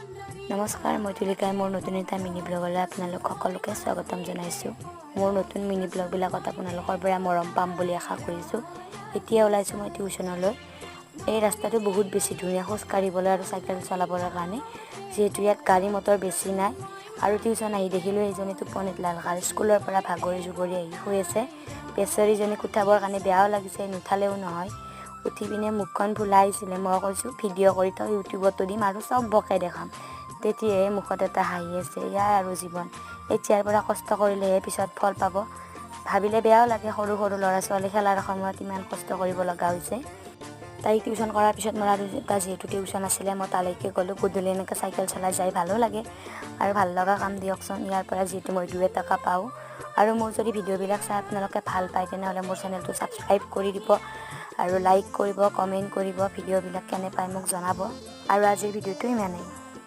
নমস্কাৰ, মই তুলিকাই মোৰ নতুন এটা মিনি ব্লগলৈ আপোনালোক সকলোকে স্বাগতম জনাইছোঁ। মোৰ নতুন মিনি ব্লগবিলাকত আপোনালোকৰ পৰা মৰম পাম বুলি আশা কৰিছোঁ। এতিয়া ওলাইছোঁ মই টিউশ্যনলৈ। এই ৰাস্তাটো বহুত বেছি ধুনীয়া খোজ কাঢ়িবলৈ আৰু চাইকেল চলাবলৈ কাৰণে, যিহেতু ইয়াত গাড়ী মটৰ বেছি নাই। আৰু টিউশ্যন আহি দেখিলোঁ এইজনী টোপনিত লালকাল। স্কুলৰ পৰা ভাগৰি জুগৰি আহি শুই আছে বেচেৰীজনীক। উঠাবৰ কাৰণে বেয়াও লাগিছে, নুঠালেও নহয়। উঠি পিনে মুখখন ফুলাই আহিছিলে। মই কৈছোঁ, "ভিডিঅ' কৰি থওঁ, ইউটিউবতো দিম আৰু চবকে দেখাম।" তেতিয়াহে মুখত এটা হাঁহি আছে। এয়াই আৰু জীৱন। এতিয়াৰ পৰা কষ্ট কৰিলেহে পিছত ফল পাব। ভাবিলে বেয়াও লাগে, সৰু সৰু ল'ৰা ছোৱালী খেলাৰ সময়ত ইমান কষ্ট কৰিব লগা হৈছে। তাইক টিউশ্যন কৰাৰ পিছত মোৰ আৰু এটা যিহেতু টিউশ্যন আছিলে, মই তালৈকে গ'লোঁ। গধূলি এনেকৈ চাইকেল চলাই যাই ভালো লাগে আৰু ভাল লগা কাম দিয়কচোন। ইয়াৰ পৰা যিহেতু মই 2-1 টকা পাওঁ। আৰু মোৰ যদি ভিডিঅ'বিলাক চাই আপোনালোকে ভাল পায়, তেনেহ'লে মোৰ চেনেলটো ছাবস্ক্ৰাইব কৰি দিব আৰু লাইক কৰিব, কমেণ্ট কৰিব, ভিডিঅ'বিলাক কেনে পায় মোক জনাব। আৰু আজিৰ ভিডিঅ'টো ইমানেই।